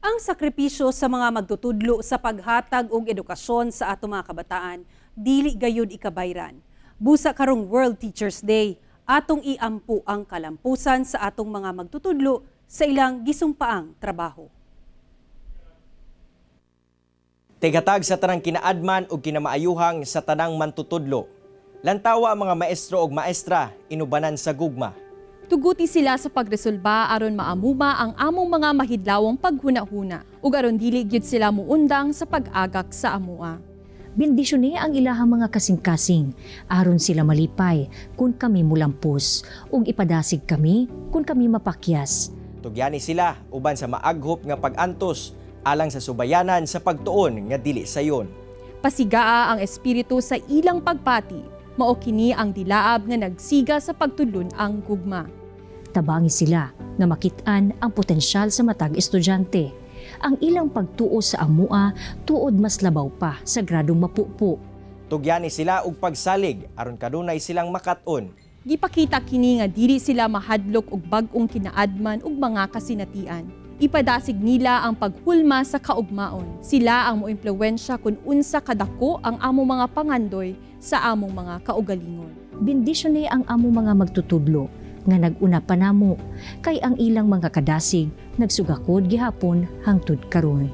Ang sakripisyo sa mga magtutudlo sa paghatag og edukasyon sa ato mga kabataan dili gayud ikabayran. Busa karong World Teachers Day, atong iampo ang kalampusan sa atong mga magtutudlo sa ilang gisumpaang trabaho. Tighatag sa tanang kinaadman ug kinamaayuhang sa tanang mantutudlo. Lantawa ang mga maestro ug maestra inubanan sa gugma. Tuguti sila sa pagresolba aron maamuma ang among mga mahidlawong paghuna-huna ug aron dili gyud sila muundang sa pag-agak sa amoa. Bendisyone ang ilahang mga kasing-kasing, aron sila malipay kung kami mulampos, ug ipadasig kami kung kami mapakyas. Tugyani sila uban sa maaghop nga pag-antos alang sa subayanan sa pagtuon nga dili sayon. Pasigaa ang espiritu sa ilang pagpati, mao kini ang dilaab nga nagsiga sa pagtulon ang gugma. Tabangi sila nga makit-an ang potensyal sa matag estudyante. Ang ilang pagtuo sa amua tuod mas labaw pa sa gradong mapupo. Tugyani sila og pagsalig aron kanunay silang makat-on. Gipakita kini nga dili sila mahadlok og bag-ong kinaadman ug mga kasinatian. Ipadasig nila ang paghulma sa kaugmaon. Sila ang moimpluwensya kung unsa kadako ang among mga pangandoy sa among mga kaugalingon. Bendisyone ang among mga magtutudlo nga nag-una pa namo kay ang ilang mga kadasig nagsugakod gihapon hangtod karon.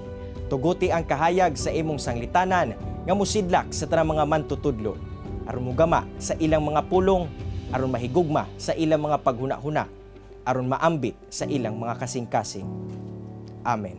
Tuguti ang kahayag sa imong sanglitanan nga musidlak sa tanang mga mantutudlo aron mugama sa ilang mga pulong, aron mahigugma sa ilang mga paghuna-huna, aron maambit sa ilang mga kasing-kasing. Amen.